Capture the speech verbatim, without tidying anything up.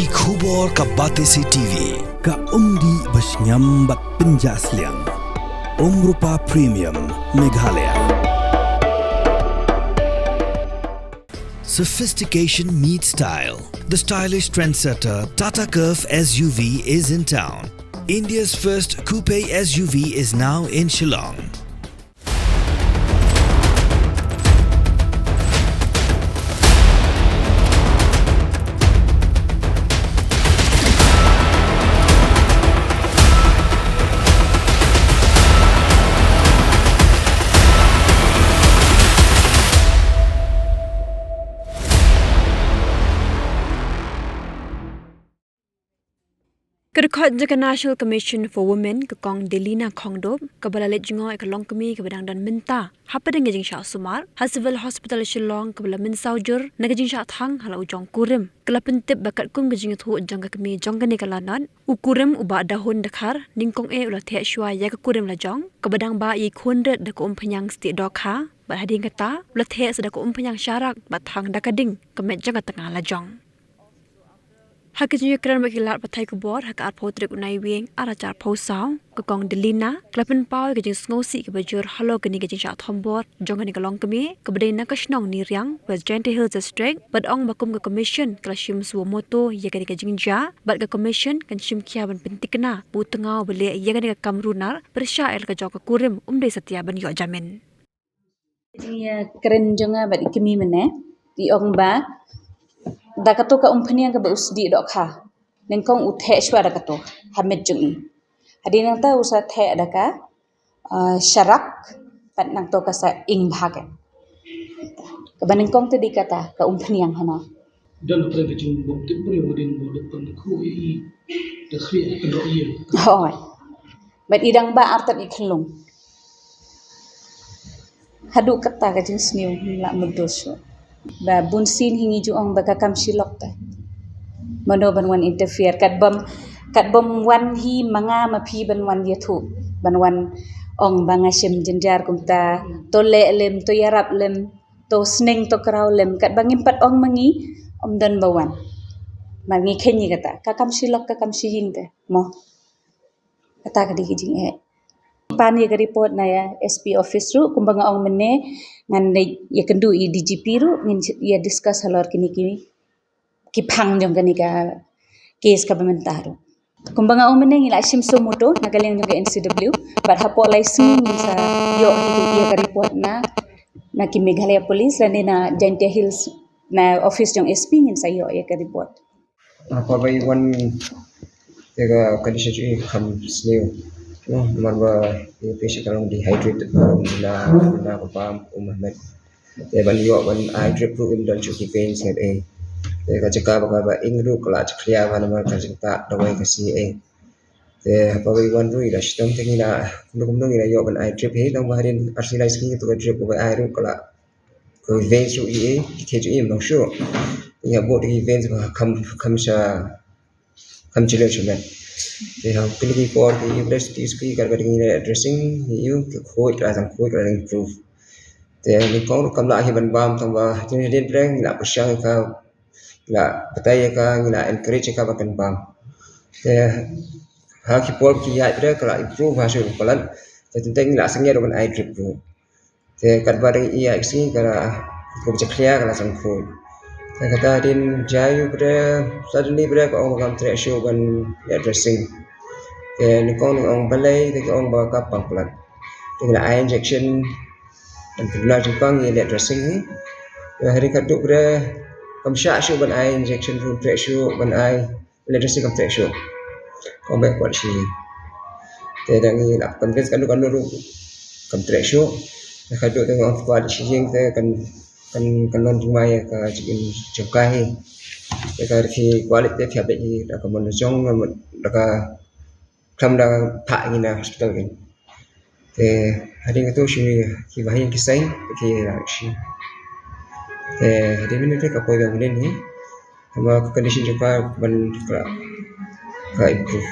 Ki khubor ka Batesi T V, ka umdih ba shngiam bad pynjah sliang. Umrupa Premium, Meghalaya. Sophistication meets style. The stylish trendsetter Tata Curvv S U V is in town. India's first coupe S U V is now in Shillong. Ka dkhot jong ka National Commission for Women, ka Kong Delina Khongdup, kaba la leit jngoh ïa ka longkmie kaba dang don mynta hapdeng ka jingshah sumar ha Civil Hospital Shillong, kaba la mynsaw jur na ka jingshah thang ha la u jong kurim, ka la pyntip ba katkum ka jingïathuh jong ka kmie jong kane ka lanot, u kurim u Bah Dahun Dkhar, nyngkong eh u la theh shuwa ïa ka kurim lajong kaba dang bah ïakhun rit da ka umphniang stieh dohkha, bad hadien kata u la theh sa da ka umphniang sharak bad thang da ka ding ka met jong ka tnga lajong. Ha ka jingïakren bad ki lad pathai khubor ha ka arphew tarik u Naiwieng ar hajar arphew saw, ka Kong Delina ka la pynpaw ïa ka jingsngewsih kaba jur halor kane ka jingshah thombor jong kane ka longkmie kaba dei na ka shnong Niriang, West Jaintia Hills District, bad ong ba kum ka Commission ka la shim suo moto ïa kane ka jingjia, bad ka Commission kan shim khia ban pyntikna ba u tnga uba leh ïa kane ka kam runar pyrshah ïa la ka jong ka kurim um dei satia ban ïoh jamin. Jingïakren jong nga bad i kmie mynne, i ong ba da kato ka umphniang kaba u stieh dohkha, nyngkong u theh shuwa da kato ha met jong i. Hadien nangta u sa theh da ka, ah, sharak, bad nangto ka sa ing bha ka. Kaba nyngkong te dei kata ka umphniang hana. Dan ka jing bok tip bri wadin bo dep kan khu i da khri ka do i. Hoi. Bad i dang bah artat i khlung. Haduh kata ka jingsniew la mudus. Ba bun sien hi ngi ju ong ba ka kam shi lok te. Mano ban wan interfere, kat bym, kat bym wan hi ma nga ma phi ban wan ïathuh, ban wan ong ba nga shem jynjar kumta, to leh lem, to ïarap lem, to sneng to kraw lem, kat ba ngim pat ong ma ngi, ym don ba wan. Mar ngi khein ïa kata, ka kam shi lok ka kam shi ïing te, mo. Kata ka dei ka jingeh. Pan ïa ka report na ïa S P office ruh, kumba nga ong mynne, ngan leit ïakynduh ïa D G P ruh, ngin ïa discuss halor kine ki, ki phang jong kane ka case kaba mynta ruh. Kumba nga ong mynne ngi la shim suo moto na ka liang jong ka N C W, bad hapoh lai sngi ngin sa ïoh ïa ka report na, na ki Meghalaya Police lane na Jaintia Hills, na office jong S P ngin sa ïoh ïa ka report. Hapoh ba i wan ïa ka condition jong i kham sniew. Namar ba i patient ka long dehydrated, na, na ka bam, um, met. Te ban ïoh ban ai drip ruh im don shuh ki veins ngat ei. Te ka jaka ba ka ba ing ruh ka la jakhlia bha namar ka jingtah dawai ka C A. Te haba i wan ruh i la shitom te ngi la kumno kumno ngi la ïoh ban ai drip hi, tang ba hadien ar sngi lai sngi to ka drip ba ai ruh ka la, ka veins ruh i ei, ki thie ruh i im nong shuh. Ngi hap bud ki veins ba kham, kham sha, kham jylliew shuh met. Te ha kine ki por ki rest ki ski ka ba ding ïa dressing ïa u ki khuid ka la tang khuid ka la improve. Te nyngkong ruh kam lah hi ban bam tang ba hadien hadien breng ngi la pyrshang ïa ka, ngi la batai ïa ka, ngi la encourage ïa ka ba kan bam. Te ha ki por ki ïaid breng ka la improve ha shuh palat. Te teng teng ngi la sangeh ruh ban ai drip ruh. Te katba dang ïa ïa sngi ka la, ka jakhlia ka la sangkut. Te kata hadien jaiu bre, suddenly bre ka ong ba kam treh shuh ban ïa dressing. Te nyngkong nyngkong balei te ka ong ba ka pang palat. Te ngi la ai injection ban pynbna jingpang ïa ïa dressing hi. Te hadien katto bre kam shah shuh ban ai injection ruh treh shuh ban ai. Literacy kam treh shuh. Kong ba kwah shi. Te dang ngi la convince kano kano ruh kam treh shuh. Te ka dei te ngam kwah shi ïing te kan, kan, kan long jingmai ka jingim jong ka hi. Te ka ri kwah leh te phi hap leh hi da ka mon jong da ka klam da phah ngi na hospital kan. Te hadien kato shi ki ba hi ki sai ki la shi. Te hadien mynne te ka poi ka mlien hi. Haba ka condition jong ka ban ka, ka improve.